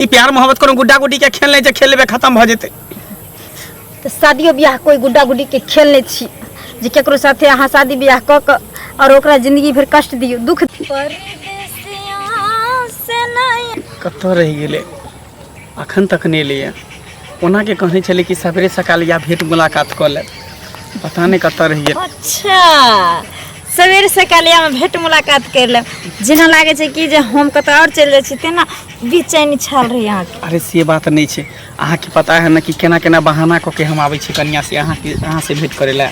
ई प्यार मोहब्बत कोनो गुड्डा गुड्डी के खेल नहि छै, खेल लेबै खत्म भऽ जेतै। तऽ शादियो बियाह कोइ गुड्डा गुड्डी के खेल नहि छी जे केकरो साथे अहाँ शादी बियाह कऽ कऽ आओर ओकरा जिंदगी भरि कष्ट दियौ, दुख। कतऽ रहि गेलै, अखन तक नहि एलैए। ओना के कहने छलै कि सवेरे सकाल या भेंट मुलाकात कऽ लेब, पता नहि कतऽ रहि गेल। अच्छा, सवेरे सकालिया में भेंट मुलाकात कर लेब, जेना लागै छै कि जे हम कतऽ आओर चलि जाइ छी तेना बेचैनी छल रही अहाँके। अरे से बात नहि छै, अहाँके पता है ने कि केना केना बहाना कऽ के हम आबै छी कनिया से अहाँके अहाँसँ भेंट करै लए।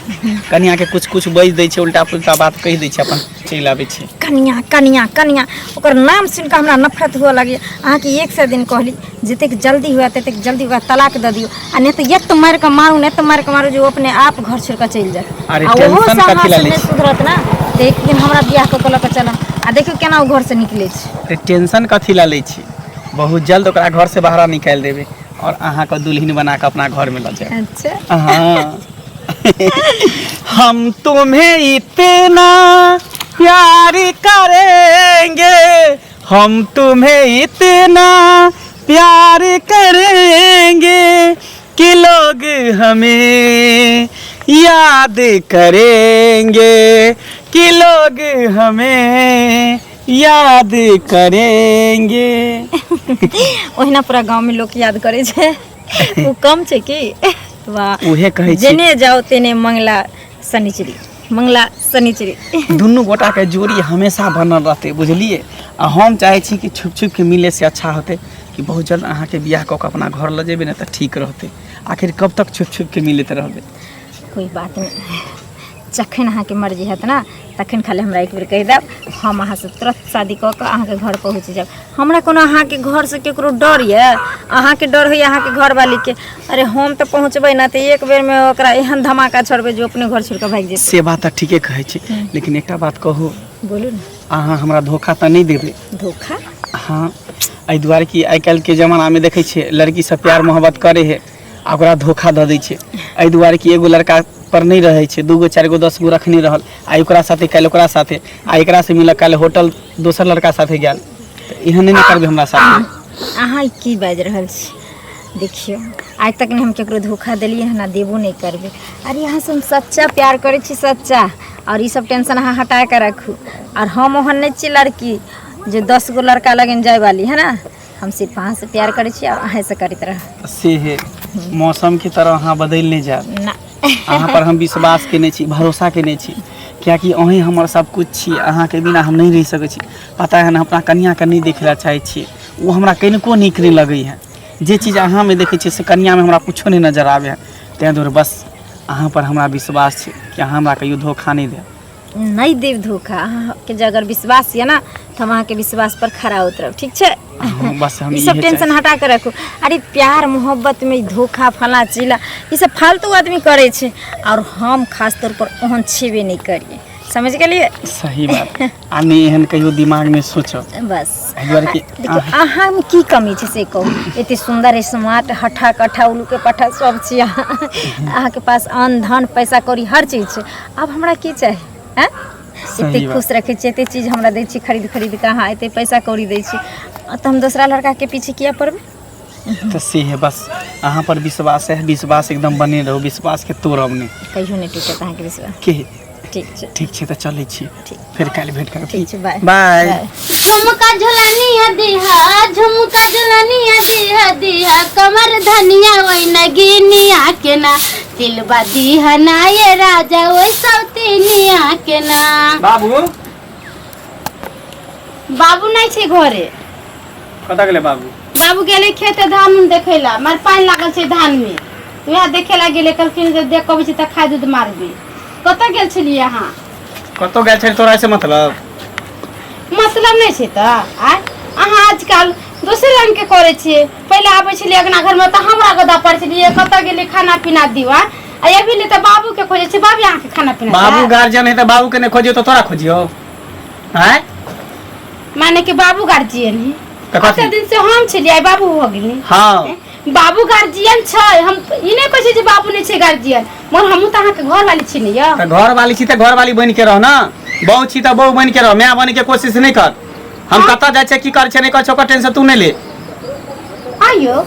कनियाके कुछ कुछ बाजि दै छै, उल्टा पुल्टा बात कहि दै छै, अपन चलि आबै छै। कनिया कनिया कनिया, ओकर नाम सुनि कऽ हमरा नफरत हुअ लगैए। अहाँके एक सए दिन कहली, जतेक जल्दी हुए ततेक जल्दी ओकरा तलाक दऽ दियौ, आ नहि तऽ एत मारि कऽ मारू ने, एत मारि कऽ मारू जे ओ अपने आप घर छोड़ि कऽ चलि जायत। अरे आ ओहो टेंशन से कथी अहाँ लए से लै नहि छी? सुधरत ने तऽ एक दिन हमरा बियाह कऽ कऽ लऽ कऽ चलब, आ देखियौ केना ओ घरसँ निकलै छै। अरे टेंशन कथी लए लै छी, बहुत जल्द ओकरा घर से बाहर निकालि देबै और अहाँके दुल्हन बना कऽ अपना घर में लऽ जायब। अच्छा। हाँ, हम तुम्हें इतना प्यार करेंगे, हम तुम्हें इतना प्यार करेंगे कि लोग हमें याद करेंगे, कि लोग हमें याद करेंगे। ओहिना पूरा गाँवमे लोक याद करै छै, ओ कम छै की? वाह। उहे कहै छी। जेने जाओ तेने मंगला शनिचरी, मंगला शनिचरी। दुनू गोटाके जोड़ी हमेशा बनल रहतै, बुझलियै? आ हम चाहै छी कि छुप छुप के मिले से अच्छा होतै कि बहुत जल्द अहाँके बियाह कऽ कऽ अपना घर लऽ जेबै ने तऽ ठीक रहतै। आखिर कब तक छुप छुप के मिलैत रहबै? कोई बात नहि, जखन अहाँके मर्जी हैत ने तखन खाली हमरा एक बेर कहि देब, हम अहाँसँ तुरंत शादी कऽ कऽ अहाँके घर पहुँच जायब। हमरा कोनो अहाँके घरसँ केकरो डर यऽ? अहाँके डर होइए अहाँके घरवालीके। अरे हम तऽ पहुँचबै ने तऽ एक बेरमे ओकरा एहन धमाका छोड़बै जे ओ अपने घर छोड़ि कऽ भागि जेतै। से बात तऽ ठीके कहै छी, लेकिन एकटा बात कहू? बोलू ने। अहाँ हमरा धोखा तऽ नहि देबै? धोखा? हँ, एहि दुआरे कि आइ काल्हिके जमानामे देखै छियै लड़की सब प्यार मोहब्बत करै है आ ओकरा धोखा दऽ दै छै। एहि दुआरे कि एगो लड़का पर नहि रहै छै, दूगो चारि गो 10 गो रखने रहल, आइ ओकरा साथे काल्हि ओकरा साथे, आ एकरा से मिलक काल्हि होटल दोसर लड़का साथे गेल। तऽ एहन नहि ने करबै हमरा साथे। अहाँ ई की बाजि रहल छी? देखियौ, आइ तक नहि हम केकरो धोखा देलियै हन आ देबो नहि करबै। अरे अहाँसँ हम सच्चा प्यार करै छी, सच्चा। आओर ई सब टेंशन अहाँ हटा कऽ राखू। आओर हम ओहन नहि छी लड़की जे 10 गो लड़का लगन जाय वाली है ना। हम सिर्फ अहाँसँ प्यार करै छी आओर अहाँसँ करैत रहब। से हे मौसम के तरह अहाँ बदलि नहि जायब ना। अहाँ पर हम विश्वास केने छी, भरोसा केने छी, कियाकि अहीं हमर सब कुछ छी। अहाँके बिना हम नहि रहि सकै छी। पता है ने, अपना कनियाके नहि देखै लए चाहै छियै, ओ हमरा कनिको नीक नहि लगै है। जे चीज अहाँमे देखै छियै से कनियामे हमरा कुछो नहि नजर आबै है। ताहि दुआरे बस अहाँ पर हमरा विश्वास छै कि अहाँ हमरा कहियो धोखा नहि देब। नहि देब धोखा। अहाँके जे अगर विश्वास यऽ ने तऽ हम अहाँके विश्वास पर खरा उतरब, ठीक छै? हाँ, बस हम ई सब इहे टेंशन चाहै हटा के रखू। अरे प्यार मोहब्बत में धोखा फला चिला ई सब फालतू आदमी करै छै, और हम खास तौर पर ओहन छेबे नहि करिए, समझ गेलियै? छी। सही बात, आ नहि एहन कहियो दिमागमे सोचब। बस एहि दुआरे कि देखियौ, अहाँमे की कमी छै से कहू? एते सुन्दर, स्मार्ट, हट्ठा कट्ठा, उल्लू के पट्ठा सब छी अहाँ। अहाँके पास अन्न धन पैसा कौड़ी हर चीज छै, आब हमरा की चाही? आँय, सही एते बात। खुश रखै छी, एते चीज हमरा दै छी खरीद खरीद कऽ, अहाँ एते पैसा कौड़ी दै छी, तऽ हम दोसरा लड़काके पीछे किया पड़बै? तऽ से है, बस अहाँ पर विश्वास है, विश्वास एकदम बने रहू, विश्वास के तोड़ब नहि। कहियो नहि टूटत अहाँके विश्वास। के ठीक छै। ठीक छै, तऽ चलै छी। ठीक। फेर काल्हि भेंट करब। ठीक छै, बाय। बाय। बाय। झुमका झुलनिया दिहा, झुमका झुलनिया दिहा, दिहा कमर धनिया ओइ नगिनिया के ना, दिलबा दिहा ना ये राजा ओइ सौतिनिया के ना। बाबू। बाबू नहि छै घरे। कतऽ गेलै बाबू? बाबू गेलै खेते धान उन देखै ला, मार पानि लागल छै धान में, वएह देखे ला गेलै। कहलखिन जे देख अबै छै तऽ खाद उद मारबै। कतऽ गेल छलियै अहाँ? कतऽ गेल छली तोरा से मतलब? मतलब नहि छै तऽ आय अहाँ आजकल दोसर रंग के करै छियै। पहिले आबै छलियै अगना घरमे तऽ हमरा गोदा पड़ै छलियै, कतऽ गेलियै, खाना पीना दियौ। आय आ अभी ले तऽ बाबू के खोजै छै। बाबू अहाँके खाना पीना बाबू देत? गार्जियन है तऽ बाबू के नहि खोजियौ तऽ तोरा खोजियौ? आँय, माने कि बाबू गार्जियन है? तऽ कथी? कते दिन से हम छलियै, आइ बाबू भऽ गेलै। हाँ। बाबू गार्जियन छै, हम ई नहि कहै छियै जे बाबू नहि छै गार्जियन, मगर हमहूँ तऽ अहाँके घर वाली छी ने यौ। तऽ घर वाली छी तऽ घर वाली बनि के रह ने, बहु छी तऽ बहु बनि के रह, माय बनि के कोशिश नहि कर। हम कतऽ जाइ छियै, की करै छियै, नहि करै छियै, ओकर टेंशन तू नहि ले। आइयो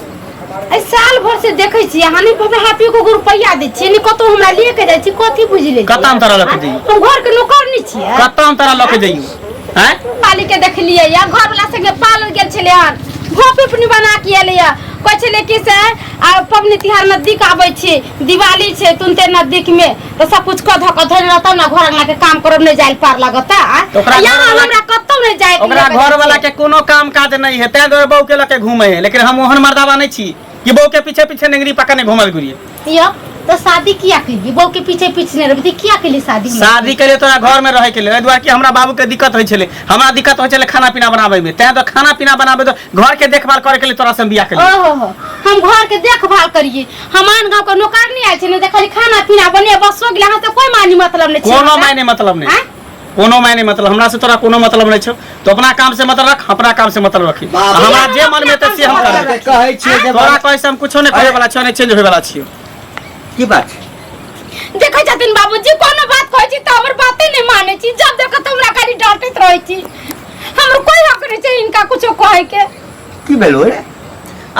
एहि साल भर से देखै छी अहाँ नहि हमरा हाथ एको गो रुपैआ दै छियै नहि कतौ हमरा लिए के जाइ छी कथी बुझि लै कतऽ हम तोरा लऽ के जइयौ? हम घर के नौकर नहि छियै कतऽ हम तोरा लऽ के जइयौ आँय पाली के देखलियै या घर वाला संगे पालर गेल छलै हन घोपी अपनी बना के एलै या कहै छलै कि से आ पबनी तिहार नजदीक आबै छै दिवाली छै तुनते नजदीक में तऽ सब कुछ कऽ धऽ कऽ धरि रहतौ ने घर अंगना के काम करब नहि जाय पार लगता तऽ ओकरा यहाँ घरवला- हमरा कतौ नहि जाय के ओकरा लऽ के घर वाला जाइ के कोनो काम काज नहीं है तैं दुआरे बहू के लऽ के घूमे है लेकिन हम ओहन मर्दाबा नहीं छी कि बहू के पीछे पीछे नेंगरी पकड़ने घूमल घुरिए छै। यौ तऽ शादी किया केली बहू के पीछे पीछे नहि रहबै तऽ किया केली शादी हमरा? शादी के लिए तोरा घर में रहे के लिए एहि दुआरे कि हमरा बाबू के दिक्कत होइ छलै हमरा दिक्कत होइ छलै खाना पीना बनाबै में तैं तो खाना पीना बनाबै तो घर के देखभाल करे के लिए तोरा से हम बियाह केलियै ओहो हो हम घर के देखभाल करिए हम आन गांव के नौकर नहीं आयल छै ने देखली खाना पीना बने बस हो गेलै अहाँ से कोई मानी मतलब नहीं छै कोनो हमरा। मायने मतलब नहीं आँय? कोनो मायने मतलब हमरा से तोरा कोनो मतलब नहीं छौ तो अपना काम से मतलब रख अपना काम से मतलब रखी बाप रे। हमरा जे मन में एतै से हम तोरा करबै के कहै छियै जे तोरा कहै से हम कुछो नहीं करे वाला छियौ नहीं चेंज होय वाला छियौ की बात छै? देखै छथिन बाबूजी कोनो बात कहै छी तऽ हमर बाते नहि मानै छी जब देखो तऽ हमरा खाली डांटैत रहै छी हमर कोई हक नहि छै हिनका कुछो कहै के की भेलो रे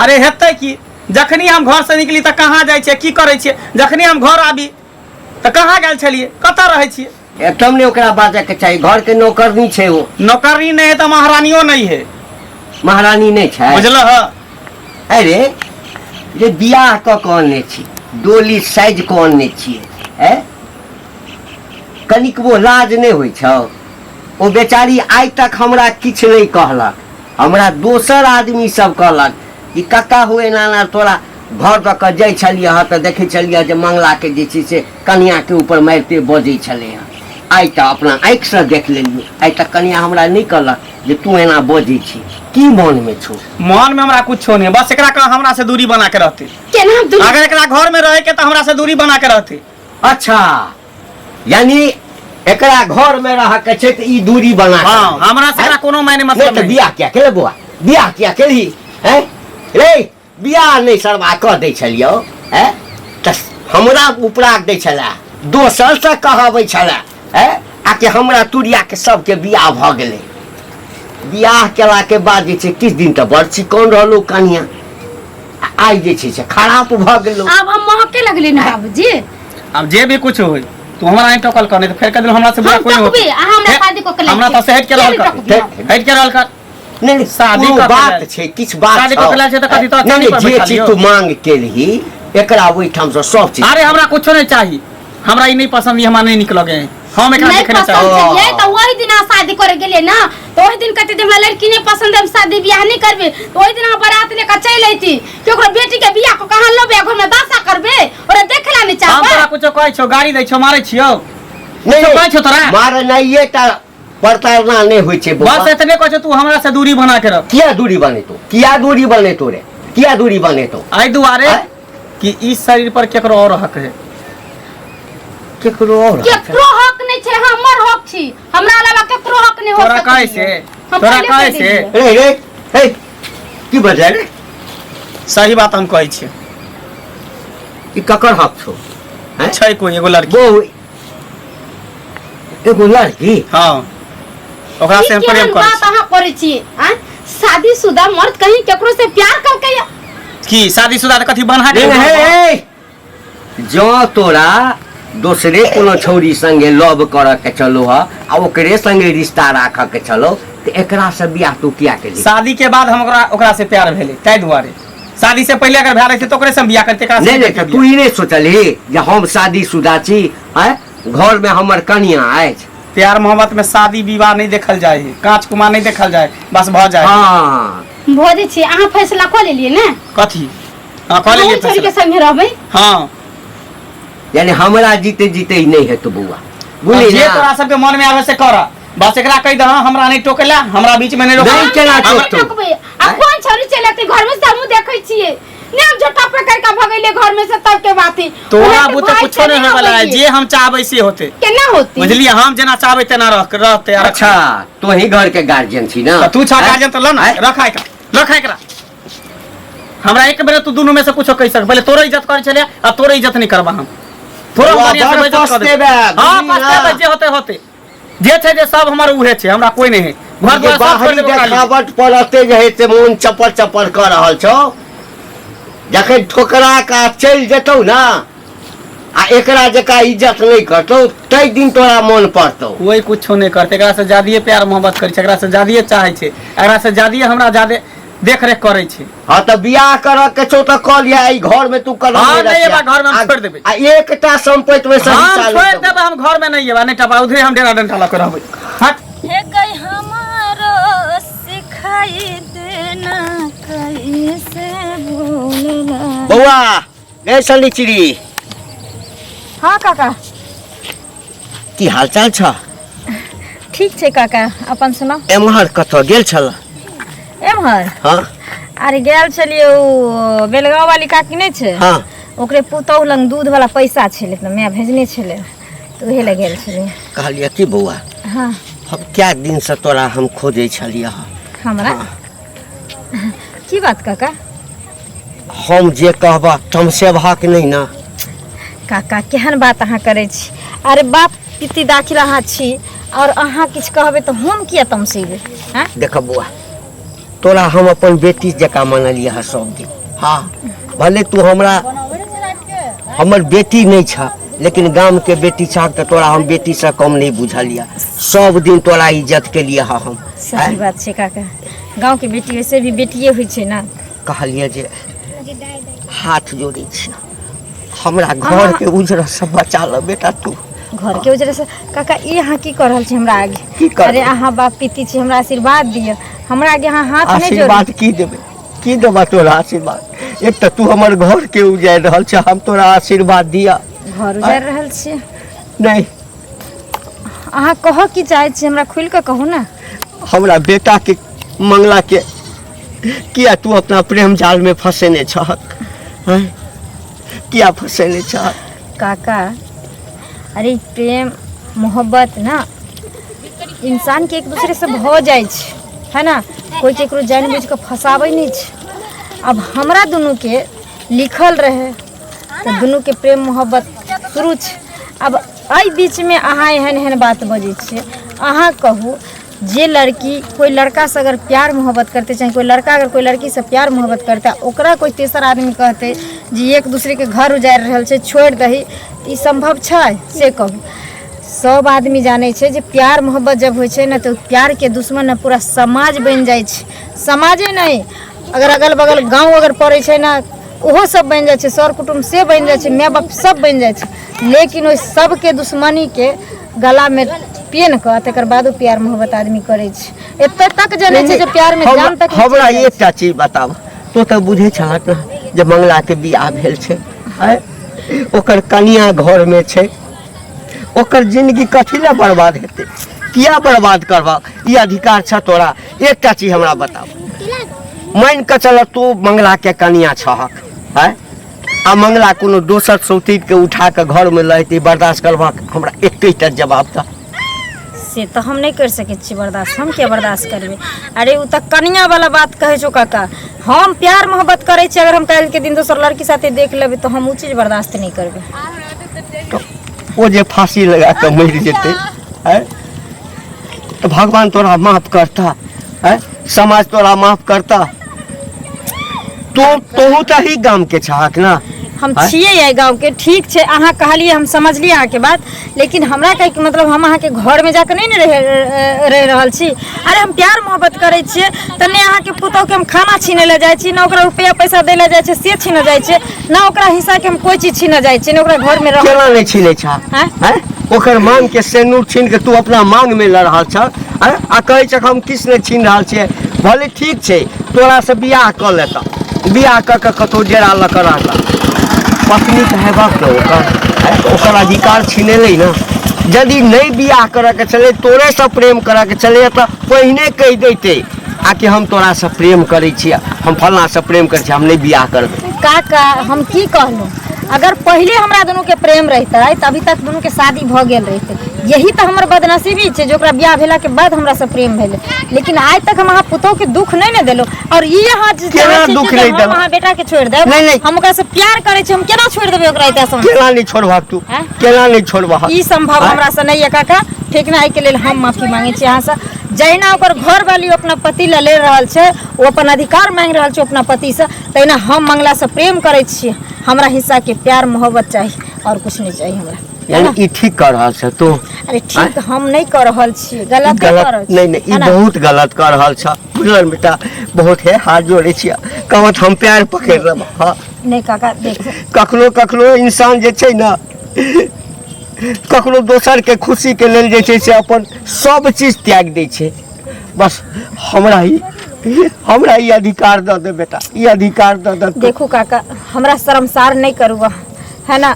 अरे हेतै की जखनी हम घर से निकली तऽ कहाँ जाइ छियै की करै छियै जखनी हम घर आबी तऽ कहाँ गेल छलियै कतऽ रहै छियै एकदम नहि ओकरा बाजऽ के चाही घर के नौकरनी छै ओ नौकरी नहि है तऽ महारानियो नहि है महारानी नहि छै बुझलह अरे जे बियाह कऽ कऽ अनने छी डोली साइज कऽ अनने छियै ऐ कनिकबो लाज नहि होइ छौ ओ बेचारी आइ तक हमरा किछु नहि कहलक हमरा दोसर आदमी सब कहलक कि कक्का हो एना एना तोरा घर दऽ कऽ जाइ छलियै हँ तऽ देखै छलियै जे मंगलाके जे छै से कनिआँके ऊपर मारिते बजै छलै हँ आइ तऽ अपना आँखिसँ देख लेलियै आइ तक कनिआँ हमरा नहि कहलक जे तू एना बजै छी की मोनमे छौ मन में हमरा कुछो नहीं बस एकरा कह हमरा से दूरी बना के रहते केना हम दूरी अगर एकरा घर में रहे के तो हमरा से दूरी बना के रहते अच्छा यानी एकरा घर में रह के छै तऽ ई दूरी बना के हाँ रहै। हमरा से एकरा कोनो मायने नहि मतलब तऽ नहीं बियाह किया केले बौआ बियाह किया केलही हैं रे बियाह नहि सरबा कऽ दै छलियौ हैं तऽ हमरा उपराग दै छलै दोसरसँ कहबै छलै हैं आ कि हमरा तुरियाके सबके बियाह भऽ गेलै बियाह केलाके बाद जे छै किछु दिन तऽ बड़ चिकन रहलौ कनिया आ आइ जे छै से खराब भऽ गेलौ आब हम महके लगली ने बाबूजी अब जे भी कुछ होई तू हमरा नहीं टोकल कर नहीं तो फेर कह दिल हमरा से बुरा हम कोई नहीं टोकबे, होते अहाँ हमरा शादी कऽ के हमरा लायल तो से हट के रहल कर छियै। हट के रहल कर नहि नहि शादी कोनो कऽ के बात लायल। छै किछु बात शादी कऽ के लायल छै तऽ कथी तोरा नहि चानी नहि पर जे बैठा चीज लियौ? तू मांग केलही एकरा ओहिठामसँ सब चीज अरे हमरा कुछो नहीं चाहिए हमरा ई नहीं पसंद ई हमरा नहीं निक लगे है हम एकरा नहीं देखे नहीं पसंद चाहै छलियै तऽ ओहि दिन अहाँ शादी करे गेलियै ना तऽ ओहि दिन कहते हमरा लड़की नहीं पसंद है हम शादी बियाह नहीं करबे तऽ ओहि दिन अहाँ बारात लेकर चलि अयती कि ओकरा बेटी के बियाह कऽ कहाँ लेबै घर में दशा करबै ओकरा देखे ला नहीं हम चाहबै तोरा कुछो कहै छौ गाड़ी दै छौ मारै छियौ नहि कुछो कहै छौ तोरा मारनाइए टा प्रताड़ना नहि होइ छै बौआ बस एतने कहै छौ तू हमरा से दूरी बना के रख किया दूरी बनेतो किया दूरी बनेतो रे किया दूरी बनेतो एहि दुआरे आँय? कि इस शरीर पर केकरो और हक है केकरो और हक है? केकरो हक नहीं छै हमर हक छी हमरा अलावा केकरो हक नहीं हो तोरा सकैए। कहै से हम तोरा पहिले कहै कहि से देलियै। रे रे हे की बजै रे सही बात हम कहै छियै ई ककर हक छौ हैं? छै कोई एगो लड़की बहु एगो लड़की हाँ ओकरा से ई हम प्रेम केहन करै बात छी अहाँ करै छी आँय? शादीशुदा मर्द कहीं केकरो से प्यार करकै या? की शादीशुदा तऽ कथी बन्हा के नहीं हे हे जँ तोरा दोसरे कोनो छौरी संगे लव करऽ के छलो ह आ ओकरे संगे रिश्ता राखऽ के छलो तऽ एकरा से बियाह तू किया केलही शादी के बाद हम ओकरा ओकरा से प्यार भेलै ताहि दुआरे शादी से पहिले अगर भए रहै तऽ ओकरे से हम बियाह करते एकरा से नहि नहि करते तऽ तू ई नहि सोचलही जे हम शादीशुदा छी आँय घरमे हमर कनिया अछि प्यार मोहब्बत में शादी विवाह नहीं देखल जाए है कांच कुमार नहीं देखल जाए बस भ जाए हँ भऽ छी अहाँ फैसला कऽ लेलियै ने कथी हाँ कऽ लेलियै अहूँ छोड़ि के फैसला संगे रहबै हाँ यानी हमरा जीते जीते ई नहि हेतौ बौआ बुझली जे ना तोरा सबके मन में आवे से कर बस एकरा कहि दह हमरा नहीं टोकेला हमरा बीच में नहीं रोकला नहीं केना हमरा- टोकतौ? टोकबै आ कोन छौरी चलि एतै घर में से हमहूँ देखै छियै ने हम झोटा पकड़ के भगैले घर में से तब के बात है तोरा बुते कुछो नहीं होय वाला है जे हम चाहबै से होते केना होती बुझलियै हम जेना चाहबै तेना रह रहते आ अच्छा तोही घर के गार्जियन छी ना तऽ तू छा गार्जियन तऽ ल ना रखा एकरा रखा एकरा हमरा एक बेर तू दुनू में से कुछो कहि सक पहिले तोरो इज्जत करै छलियै आ तोरो इज्जत नहीं करबा हम तोरो बौआ, बढ़िया से बड़ बेइज्जत कर देबै। पछतेबे, हाँ बुझली ना? पछतेबै जे होते होते जे छै जे सब हमर उहे छै हमरा कोई नहीं है घर जे द्वार सब छोड़ि बाहरी देबै ओकरा लिए। देखावट पर एते जे है से मोन चपर चपर कऽ रहल छौ जखन ठोकरा कऽ चलि जेतौ ने आ एकरा जकाँ इज्जत नहि करतौ ताहि दिन तोरा मोन पड़तौ। कोई कुछो नहि करतै, एकरा से ज्यादे प्यार मोहब्बत करै छै, एकरा से ज्यादे चाहै छै, एकरा से ज्यादे हमरा ज्यादे देख रेख करै छै। हँ तऽ बियाह करऽ के छौ तऽ कऽ लिअ, एहि घर में तू कदम हँ, नहि नहि रखिह। एबा घर में, हम आ- छोड़ि देबै। आ एकटा संपत्ति में से हम हिस्सा नहि छोड़ि देबौ। देबै, हम घर में नहीं एबा, नहीं टपा उधरे हम डेरा डंटा लऽ के रहबै। हट। हे गई हमारो सिखाई देना कैसे बोलना। बौआ गए सनिचरी। हाँ काका। की हालचाल छ? ठीक छै काका, अपन सुनाउ। एम्हर कतऽ गेल छल? एम्हर? हाँ। अरे गेल छलियै ओ बेलगाँव वाली काकी नहि छै? हाँ। ओकरे पुतहु लग दूध वाला पैसा छलै तऽ माय भेजने छलै, तऽ उहे लए गेल छलियै। कहलियै की बौआ? हाँ। हम क्या दिन से तोरा हम खोजै छलियै। हमरा? हाँ। की बात काका? हम जे कहबह तमसेबहक नहि ने? काका केहन बात अहाँ करै छी? अरे बाप पित्ती दाखिल अहाँ छी और अहाँ किछु कहबै तऽ हम किया तमसेबै? आँय? देख बौआ, तोरा हम अपन बेटी जकाँ मानलियै हँ सब दिन। हाँ, भले तू हमरा हमर बेटी नहि छ, लेकिन गामके बेटी छह तऽ तोरा हम बेटीसँ कम नहि बुझलियै। सब दिन तोरा इज्जत केलियै हँ हम। सही बात छै काका, गाँवके बेटी वैसे भी बेटिए होइ छै ने। कहलियै जे हाथ जोड़ै छी, हमरा घरके उजरसँ बचा ल बेटा तू। घर के उजरे से काका ई अहाँ की कर रहल छी हमरा आगे? की करबै? अरे अहाँ बाप पिती छी, हमरा आशीर्वाद दिअ, हमरा आगे अहाँ हाथ नहि जोड़ू। आशीर्वाद की देबै, की देबा तोरा आशीर्वाद? एक तऽ तू हमर घर के उजाड़ि रहल छ, हम तोरा आशीर्वाद दिअ? घर उजाड़ि रहल छी? नहि। अहाँ कहऽ की चाहै छी, हमरा खुलि कऽ कहू ने। हमरा बेटा के मंगला के किया तू अपना प्रेम जाल में फंसेने छहक? हैं? किया फंसेने छहक? काका अरे प्रेम मोहब्बत ना इंसान के एक दूसरे से भऽ जाइ छै, है ना? कोई केकरो जानि बुझि कऽ फंसाबै नहि छै। अब हमरा दुनूके लिखल रहै तऽ दुनूके प्रेम मोहब्बत शुरू छै। अब एहि बीचमे अहाँ एहन एहन बात बजै छियै। अहाँ कहू जे लड़की कोई लड़का से अगर प्यार मोहब्बत करते, चाहे कोई लड़का अगर कोई लड़की से प्यार मोहब्बत करता, ओकरा कोई तेसर आदमी कहते जे एक दूसरे के घर उजाड़ि रहल छै, छोड़ि दही, तऽ ई सम्भव छै? से कहू। सब आदमी जानै छै जे प्यार मोहब्बत जब होइ छै ने तऽ प्यारके दुश्मन ने पूरा समाज बनि जाइ छै। समाजे नहि, अगर अगल बगल गाँव अगर पड़ै छै ने, ओहो सब बनि जाइ छै, सर कुटुम्ब से बनि जाइ छै, माय बाप सब बनि जाइ छै, लेकिन ओहि सबके दुश्मनीके गलामे पेन कऽ तकर बादो प्यार मोहब्बत आदमी करै छै। एतऽ तक जनै छै जे प्यारमे जान तक हमरा एकटा चीज बताब, तो तऽ बुझै छलक ने जे मंगलाके बियाह भेल छै, आँय? ओकर कनिया घरमे छै, ओकर जिंदगी कथी लए बर्बाद हेतै? किया बर्बाद करबा? ई अधिकार छ तोरा? एकटा चीज हमरा बताब, मान कऽ चल तू मंगलाके कनिया छहक, आँय? आ मंगला कोनो दोसर सौतीके उठा कऽ घरमे लऽ एतै, बर्दाश्त करबहक? हमरा एकेटा जवाब दह। से तऽ हम नहि करि सकै छियै बर्दाश्त। हम किया बर्दाश्त करबै? अरे ओ तऽ कनिया वाला बात कहै छौ काका। हम प्यार मोहब्बत करै छियै, अगर हम काल्हिके दिन दोसर लड़की साथे देख लेबै तऽ हम ओ चीज बर्दाश्त नहि करबै। ओ जे फांसी लगा कऽ मरि जेतै, आँय? तऽ भगवान तोरा माफ करता? आँय? समाज तोरा माफ करता? तो तोहू तऽ ही गाम के छहक ना? हम आँय? छियै एहि गाँवके, ठीक छै, अहाँ कहलियै, हम समझलियै अहाँके बात, लेकिन हमरा कहैके मतलब हम अहाँके घरमे जाकऽ नहि ने रहि रहि रहल छी। अरे हम प्यार मोहब्बत करै छियै तऽ नहि अहाँके पुतोहके हम खाना छीनै लए जाइ छी, ने ओकरा रुपैआ पैसा दै लए जाइ छियै से छीनऽ जाइ छियै, ने ओकरा हिस्साके हम कोइ चीज छीनऽ जाइ छियै, ने ओकरा घरमे रह केना नहि छीनै छह? आँय? आँय? ओकर मांग के सेनूर छीन के तू अपना मांग में लऽ रहल छह, आँय? आ कहै छह हम किछु नहि छीन रहल छियै। भले ठीक छै, तोरा से बियाह कऽ लेता, बियाह कऽ के कतहु डेरा लऽ कऽ रहता, पत्नी तऽ हेबाक ने ओकर, आँय? ओकर अधिकार छिनेलै ने। यदि नहि बियाह करऽके छलै, तोरेसँ प्रेम करऽके छलै तऽ पहिने कहि दैते आ कि हम तोरासँ प्रेम करै छियै, हम फल्लाँसँ प्रेम करै छियै, हम नहि बियाह करबै। काका हम की कहलहुँ, अगर पहिले हमरा दुनूके प्रेम रहितै तऽ अभी तक दुनूके शादी भऽ गेल रहितै। यही तऽ हमर बदनसीबी छै जे ओकरा बियाह भेलाके बाद हमरासँ प्रेम भेलै, लेकिन आइ तक हम अहाँ पुतोहके दुख नहि ने देलहुँ। और ई अहाँ जे केना चाहै छी दुख कि नहि हम देलहुँ? अहाँ बेटाके छोड़ि देब? नहि, नहि। हम ओकरासँ प्यार करै छी, हम केना छोड़ि देबै ओकरा एते आसान? केना नहि छोड़बहक तू? आँय? केना नहि छोड़बहक? ई संभव आँय? हमरासँ नहि यऽ काका, ठीक ने? एहिके लेल हम माफी मांगै छी अहाँसँ। जहिना ओकर घरवाली अपना पति लए लड़ि रहल छै, ओ अपन अधिकार मांगि रहल छै अपना पतिसँ, तहिना हम मंगलासँ प्रेम करै छियै। हमरा हिस्साके प्यार मोहब्बत चाही, आओर कुछ नहि चाही हमरा। यानी ई ठीक कर रहल छ तू? अरे ठीक हम नहि कऽ रहल छी, गलत कऽ रहल छी। नहीं नहीं, ई बहुत गलत कर रहल छ, बुझल बेटा? बहुत है, हाथ जोड़े छियै, कहत हम प्यार पकड़ लेब। हाँ नहीं काका, देखो कखनो कखनो इंसान जे छै ने, कखनो दोसर के खुशी के लेल जे छै से अपन सब चीज त्याग दै छै। बस हमरा ही अधिकार दऽ दे बेटा, ई अधिकार दऽ दे। देखू काका, हमरा शर्मसार नहीं करू अहाँ, है ना?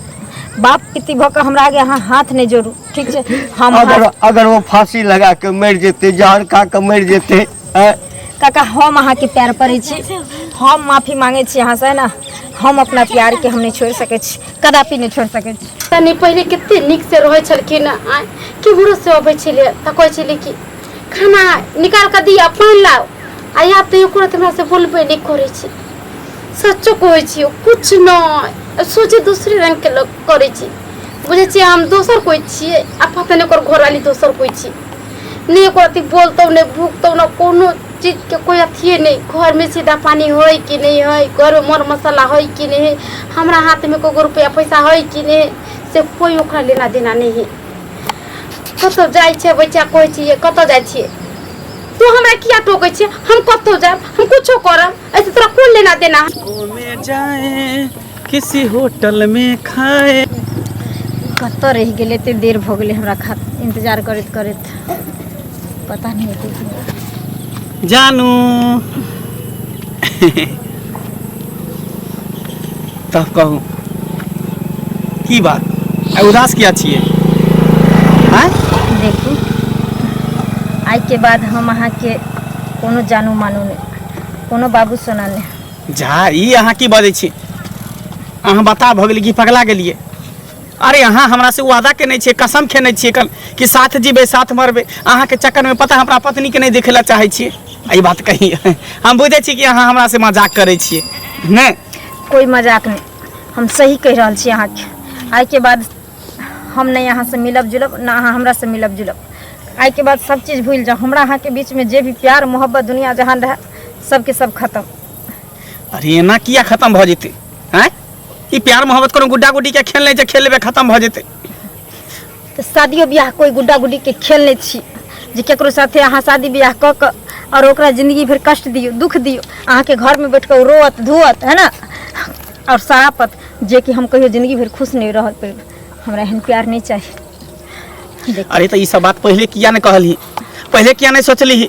बाप पिती भऽ कऽ हमरा आगे अहाँ हाथ नहीं जोड़ू, ठीक छै? हम अगर अगर वो फांसी लगा के मरि जेतै, जहर खा के मरि जेतै, आँय? काका, हम अहाँके पैर पड़ै छी, हम माफी मांगै छी अहाँसँ, है ना? हम अपना प्यार के हम नहीं छोड़ि सकै छी, कदापि नहीं छोड़ि सकै छी। तनी पहिले कते नीक से रहै छलखिन, आँय केम्हरो से अबै छलै तऽ कहै छलै कि खाना निकाल कऽ दिअ, पानि लाउ। आ आब तऽ एको रत्ती हमरा से बोलबे नहि करै छै। सच्चो कहै छी, कुछ नहि सोचे, दोसरे रंग के लोग करै छै। बुझै छियै, हम दोसर कोइ छियै आ पता नहि ओकर घरवाली दोसर कोइ छै। नहि एको रत्ती बोलतौ, नहि भुकतौ, नहि कोनो चीजके कोइ अथिए नहि। घरमे सीधा पानी होइ कि नहि होइ, घरमे मर मसाला होइ कि नहि होइ, हमरा हाथमे एको रुपैआ पैसा होइ कि नहि होइ, से कोइ ओकरा लेना देना नहि हइ। कतहु जाइ छै बच्चा, कहै छियै कतऽ जाइ छियै? तू हमरा किया टोकै छियै? हम कतहु जायब, हम कुछो करब, ऐसे तोरा कोन लेना देना? घूमे जाए, किसी होटल में खाए। कतऽ रहि गेलै? एते देर भऽ गेलै हमरा खा इंतजार करैत करैत, पता नहि एते देर। जानू, तब कहू, की बात? आइ उदास किया छियै, आँय? देखू, आइके बाद हम अहाँके कोनो जानू मानू नहि, कोनो बाबू सोना नहि। जा, ई अहाँ की बजै छी? अहाँ बता भऽ गेलियै कि पगला गेलियै? अरे अहाँ हमरा से वादा केने छियै, कसम खेने छियै कल कि साथ जीबै साथ मरबै। अहाँके चक्करमे पता हमरा पत्नीके नहि देखै लए चाहै छियै। ई बात कही, हम बुझै छी कि अहाँ हमरा से मजाक करै छियै। नहि, कोई मजाक नहि, हम सही कहि रहल छी अहाँके। आइके बाद हम नहि अहाँसँ मिलब जुलब, ना अहाँ हमरासँ मिलब जुलब। आइके बाद सब चीज भूलि जाउ। हमरा अहाँके बीचमे जे भी प्यार मोहब्बत दुनिया जहान रहए, सबके सब खतम। अरे एना किया खतम भऽ जेतै? आँय, ई प्यार मोहब्बत कोनो गुड्डा गुड्डी के खेल नहि छै, खेल लेबै खतम भऽ जेतै। तऽ शादियो बियाह कोइ गुड्डा गुड्डी के खेल नहि छी जे केकरो साथे अहाँ शादी बियाह कऽ कऽ आओर ओकरा जिंदगी भरि कष्ट दियौ, दुख दियौ। अहाँके घरमे बैठ कऽ ओ रोअत धोअत, है ना, आओर सरापत, जे कि हम कहियो जिंदगी भरि खुश नहि रह पेब। हमरा एहन प्यार नहि चाही। देख, अरे तऽ ई सब बात पहिले किया नहि कहलही? पहिले किया नहि सोचलिही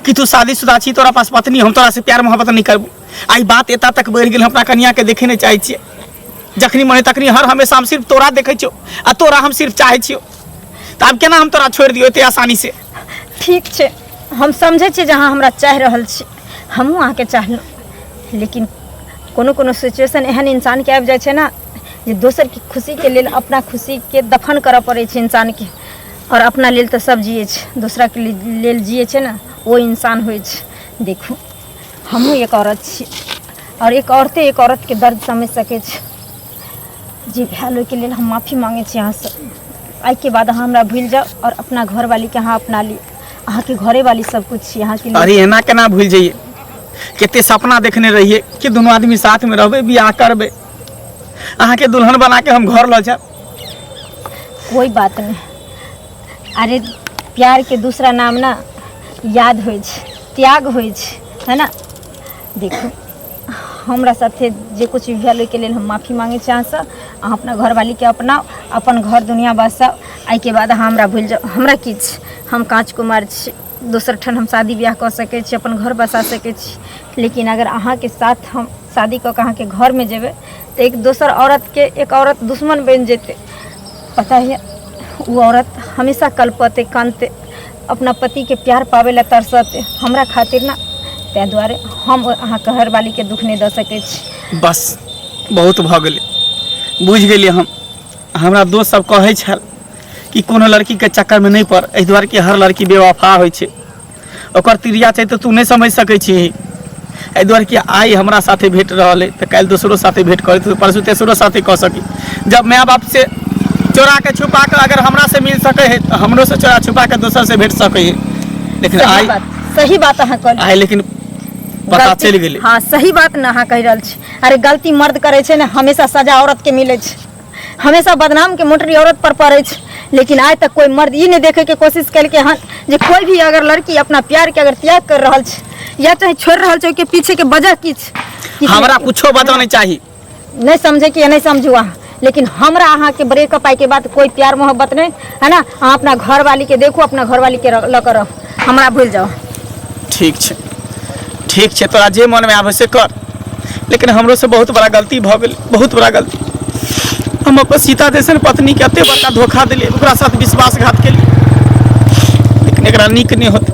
कि तू शादीशुदा छी, तोरा पास पत्नी, हम तोरा से प्यार मोहब्बत नहीं करबू? आई बात एता तक बढ़ि गेल, हम अपना कनिया के देखे नहीं चाहै छियै। जखनी मन तखनी हर हमेशा हम सिर्फ तोरा देखै छियौ आ तोरा हम सिर्फ चाहै छियौ। तऽ आब केना हम तोरा छोड़ि दियौ एते आसानी से? ठीक छै, हम समझै छियै जे अहाँ हमरा चाहि रहल छी, हमहूँ अहाँके चाहलहुँ, लेकिन कोनो कोनो सिचुएशन एहन इंसानके आबि जाइ छै ने जे दोसरके खुशीके लेल अपना खुशीके दफन करऽ पड़ै छै इंसानके। आओर अपना लेल तऽ सब जियै छै, दोसराके लेल जियै छै ने ओ इंसान होइ छै। देखू, हमहूँ एक औरत छी आओर एक औरते एक औरतके दर्द समझि सकै छै। जे भेल ओहिके लेल हम माफी मांगै छी अहाँसँ। आइके बाद अहाँ हमरा भूलि जाउ आओर अपना घरवालीके अहाँ अपना लिअ। अहाँके घरेवाली सब कुछ छी अहाँके लिए। अरे एना केना भूलि जइए? कते सपना देखने रहिए कि दुनू आदमी साथमे रहबै, बियाह करबै, अहाँके दुल्हन बना के हम घर लऽ जायब। कोई बात नहीं। अरे प्यार के दूसरा नाम ना याद होइ छै, त्याग होइ छै, है ना? देखू, हमरा साथे जे कुछ भी भेल ओहिके लेल हम माफी मांगै छी अहाँसँ। अहाँ अपना घरवालीके अपनाउ, अपन घर दुनिया बसाउ। एहिके बाद अहाँ हमरा भूलि जाउ। हमरा की छै, हम काँच कुमार छी, दोसर ठाम हम शादी बियाह कऽ सकै छी, अपन घर बसा सकै छी, लेकिन अगर अहाँके साथ हम शादी कऽ कऽ अहाँके घरमे जेबै तऽ एक दोसर औरतके एक औरत दुश्मन बनि जेतै। पता है, ओ औरत हमेशा कलपतै, कानतै, अपना पतिके प्यार पाबै लए तरसतै, हमरा खातिर ना। ताहि दुआरे हम अहाँके घरवालीके दुःख नहि दऽ सकै छी। बस, बहुत भऽ गेलै, बुझि गेलियै हम। हमरा दोस्त सब कहै छल कि कोनो लड़कीके चक्करमे नहि पड़, एहि दुआरे कि हर लड़की बेवफा होइ छै, ओकर तिरिया छै तऽ तू नहि समझि सकै छी। एहि दुआरे कि आइ हमरा साथे भेट रहल अइ तऽ काल्हि दोसरो साथे भेट करैत, परसू तेसरो साथे कऽ सकी। जब माय बाप से चोरा के छुपा के अगर हमरा से मिल सकै है तऽ हमरो से चोरा छुपा के दोसर से भेट सकै है। लेकिन सही आइ बात, सही बात अहाँ कहलियै। आइ लेकिन पता चलि गेलै। हाँ, सही बात ने अहाँ कहि रहल छी। अरे गलती मर्द करै छै ने, हमेशा सजा औरत के मिलै छै, हमेशा बदनाम के मोटरी औरत पर पड़ै छै। लेकिन आइ तक कोई मर्द ई नहीं देखे के कोशिश केलकै हन जे कोई भी अगर लड़की अपना प्यार के अगर त्याग कर रहल छै या चाहे छोड़ रहल छै, ओहिके पीछे के वजह की छै? किछु हमरा कुछो वजह नहीं चाही। नहीं समझे कि नहीं समझू अहाँ, लेकिन हमरा अहाँ के ब्रेकअप आइ के बाद कोई प्यार मोहब्बत नहीं है ना। अहाँ अपना घरवाली के देखू, अपना घरवाली के लऽ कऽ रहू, हमरा भूल जाओ। ठीक छै, ठीक छै, तोरा जे मनमे आबै से कर, लेकिन हमरो से बहुत बड़ा गलती भऽ गेल, बहुत बड़ा गलती। हम अपन सीता जैसन पत्नी के एते बड़का धोखा देलियै, ओकरा साथ विश्वासघात केलियै, लेकिन एकरा नीक नहि होतै।